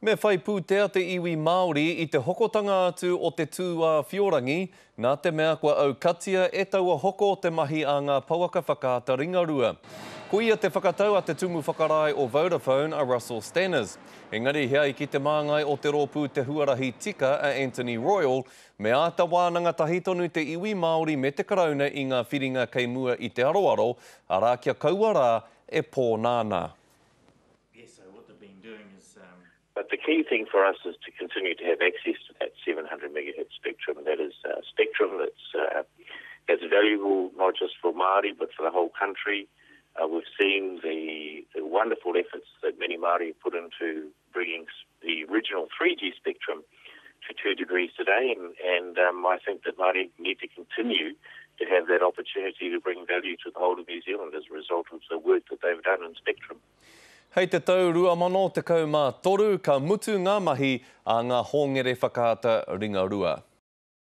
Me whai pūtea te iwi Māori i te hokotanga atu o te tūāwhiorangi, nā te mea kua aukatia e taua hoko te mahi a ngā pouaka whakaata ringarua. Koia te whakatau a te Tumu Whakarae o Vodafone a Russell Stanners. Engari he ai ki te māngai o te rōpū Te Huarahi Tika a Anthony Royal, me āta wānanga tahi tonu te iwi Māori me te Karauna i ngā whiringa kei mua i te aroaro, arā kia kaua rā e pōnānā. But the key thing for us is to continue to have access to that 700 megahertz spectrum. That is a spectrum that's, uh, that's valuable not just for Māori but for the whole country. Uh, we've seen the, the wonderful efforts that many Māori have put into bringing the original 3G spectrum to 2 degrees today, and, and um, I think that Māori need to continue to have that opportunity to bring value to the whole of New Zealand as a result of the work that they've done in Spectrum. Hei te tau 2013 ka mutu ngā mahi a ngā hōngere whakaata ringarua.